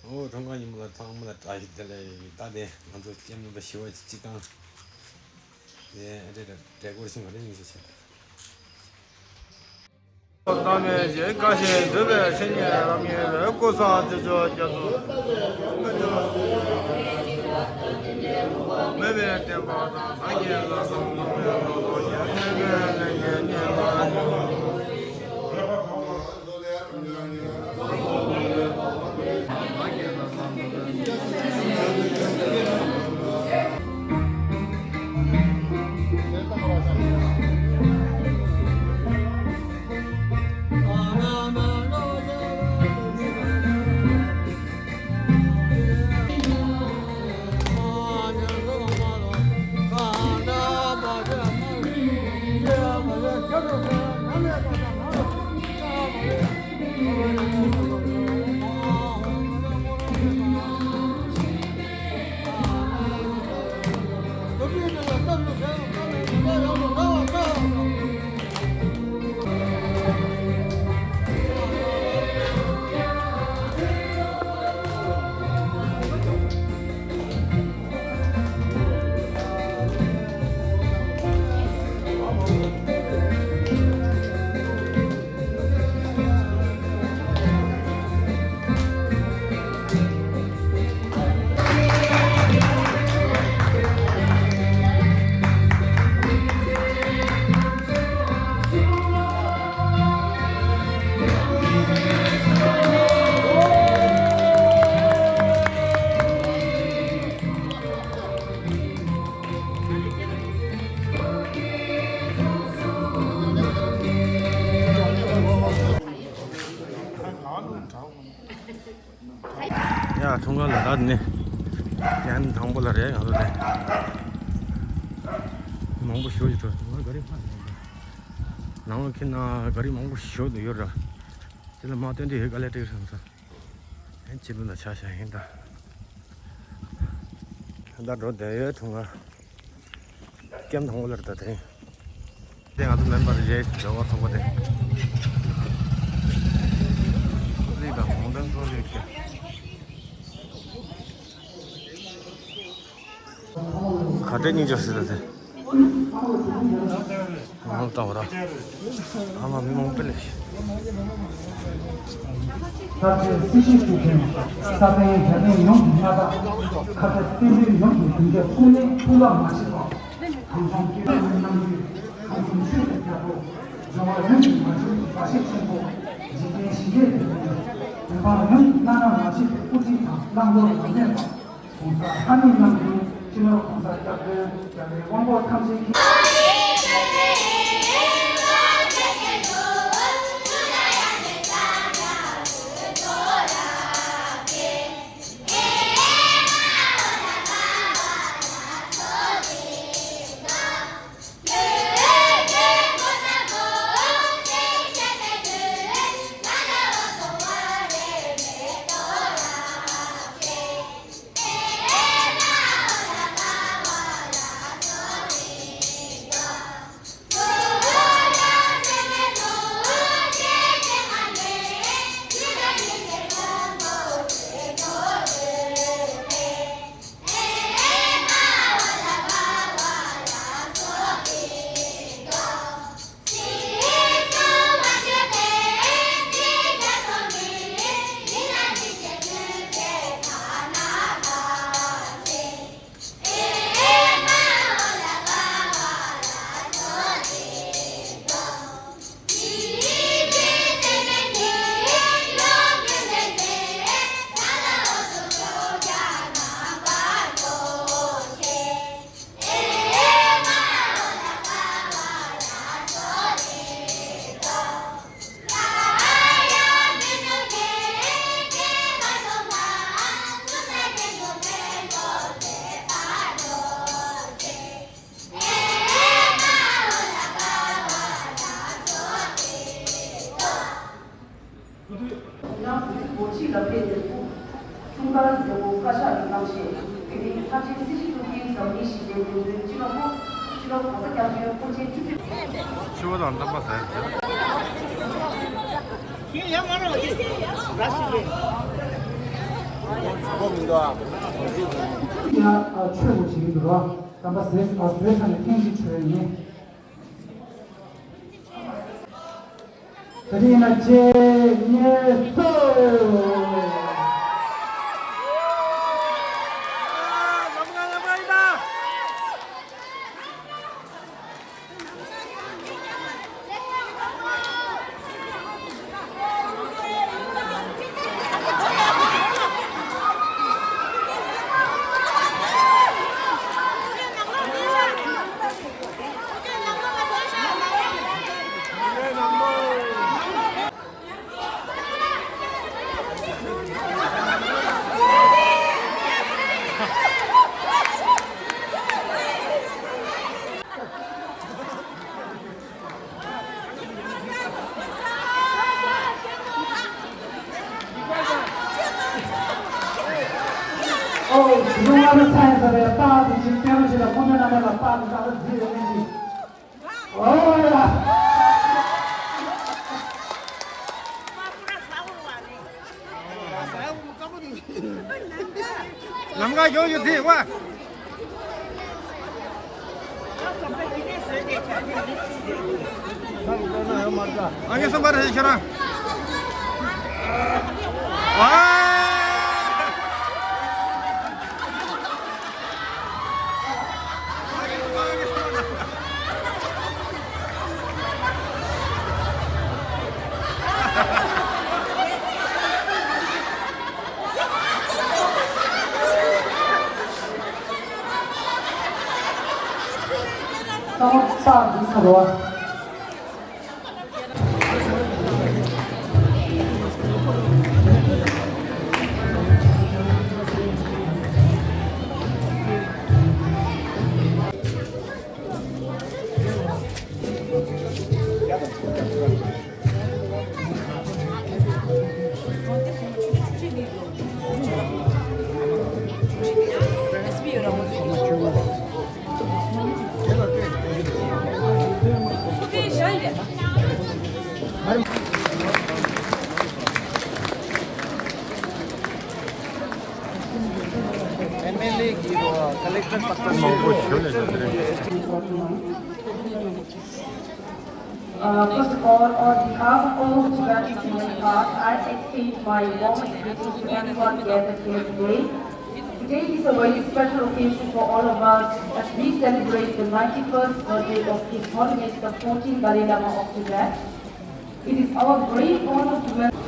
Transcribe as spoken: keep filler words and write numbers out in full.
ཨོ་ཁྲོམ་ཁ་ཉིན་མོ་ལ་ཚང་མ་ལ་བཀྲ་ཤིས་བདེ་ལེགས། ད་དེ་ང་ཚོ་སྐྱེམས་རྣམ་པ་བཞི་བ་སྤྱི་བཏང་། དེ་ཨ་འདྲེ་འདྲ་འདྲེ་སྐོར་ཞིག་ང་རེ་ཉིན་ཞིག་བྱས། ལྟ་མེད་ཞེས་བཀའ་བཞིན་འདུས་པའི་བཤེས་གཉེན་རབ་གཉིས་པའི་སྐུ་གསུང་ཐུགས་ཀྱི་རྒྱ་མཚོ། མོས་པའི་བསྟན་པ་དང་། བདག་གི་བླ་བསམ་ལུང་པའི་ལོ་ཏོག་ཡོད་མེད་པའི་ལས་འགན་གཉེར་བར་འགྱུར། ཡ་ཁྲོམ་ཁ་ལ་ད་ནི་ཡན་དང་པོ་ལ་རེད། ང་ཚོ་ནི་མང་པོ་ཞིག་འགྲོ། ང་ག་རེ་ཕ་ནང་ལ་ཁྱེར་ན་ག་རེ་མང་པོ་ཞིག་ཡོད་ར། དེ་ལ་མ་སྟོན་དེ་ཡོད་དཀའ་ལས་འཕྲད་སོང་ས། ཡན་ཕྱི་ལོགས་ལ་ཆ་བཞག་ཡིན་ད། ད་འགྲོ་བསྡད་ཡོད་ཁྲོམ་ཁ། སྐྱེམས་དང་པོ་ལ་རེད་ད་དེ་རིང་། དེ་ང་ཚོ་མེམ་བར་རེད། ཇོ་བོ་ཚོགས་པ་དེ། ལི་དང་གོང་ཐང་ཚོ་ལི་ཀྱ། ག་འདྲའི་སྙིང་རྗེ་ཟེར་ད་དེ། ང་ལ་བལྟ་བ་ར། ཨ་མ་མི་མང་པོ་ལས། ས་ཆའི་སྲི་ཞུ་ཞུ་མཁན་ས་པཎ་རྒྱ་མཚན་ཡོངས་ཀྱི་མངའ་བདག་ཁ་ཆེ་བསྟན་འཛིན་ཡོངས་ཀྱི་གདུང་རྒྱུད་སྐུ་ལས་ཕུགས་ལ་མ་ཆེས་པ། གངས་ལྗོངས་སྐྱིད་ལྡན་གནང་རྒྱུའི་ཁམས་གསུམ་ཆོས་ཀྱི་རྒྱལ་པོ། འབྱོར་བ་ཡོངས་ཀྱི་མ་བྱོན་གྱི་མཛའ་བཤེས་ཆེན་པོ། འཇིག་རྟེན་ཞི་བདེའི་བདེ་དོན། བོད་འབངས་ཡོངས་ཀྱི་བླ་ན་མ་མཆིས་པའི་སྐུ་དྲིན་དང་བླང་དོར་མ་བསྙེལ་བ། གོང་ས་ལྷ་མིའི་རྣམ་འཕྲུལ་སྤྱི་ནོར་གོང་ས་སྐྱབས་མགོན་རྒྱལ་བའི་དབང་པོ་ཐམས་ཅད་ཀྱི། ཡང་བོད་ཀྱི་ལོ་རྒྱུས་ལ་ཕེབས་ཏེ་སྐུ་གསུང་ཐང་མཛད་སྒོ་བཀའ་ཤག་གིས་གནང་བཞེས། དེ་རིང་ལྷ་ཆེན་སྲི་ཞུ་ཐུབ་བསྟན་འཛམ་གླིང་ཞི་བདེའི་དོན་མཛོད་སྤྱི་ནོར་ྋགོང་ས་ྋགོང་ས་ྋསྐྱབས་མགོན་སྐུ་ཕྲེང་བཅུ་བཞི། ཆུ་བ་དང་རྣམ་པ་ཟ་ཡ་ཟེར། ཡ་ཨ་ཆོས་པོ་བྱེད་ཀྱི་འདུག་རོ། དམ་པ་ཟས་ཨ་ཟས་ས་ནས་ཐེངས་གཅིག་ཆོས་ཡིན། དེ་རིང་ན་ཆེ་ཉེ་སོ། ཨོ། ལུང་བ་ལ་ཚན་ས་རེ་པགས་དེ་ཅིག་སྟེར་རོགས་བྱེད་ལ། སྐུ་མདུན་རྣམ་པ་ལ་པགས་དེ་ཏག་ཏག་རྫི་རེ་མི་འདི། ཨོ་ཡ། ལམ་ཁ་ཡོད་ཡོད་དེ་བ། ཨ་ངས་སོང་པར་ཤ་ར། ཨ། ཚང་མ་ཕར་འཛུལ་ས་རོ། ཨེམ་ཨེལ་ཨེ་གི་ཀ་ལེག་ཊར་ཏག་ཏག་མང་པོ་ཞིག་ལས་ཀ་རེད། Uh, first of all, on behalf of all the Tibetan Himalayan Path, I extend my warmest greetings to everyone gathered here today. Today is a very special occasion for all of us as we celebrate the ninety-first birthday of His Holiness the fourteenth Dalai Lama of Tibet. It is our great honor to welcome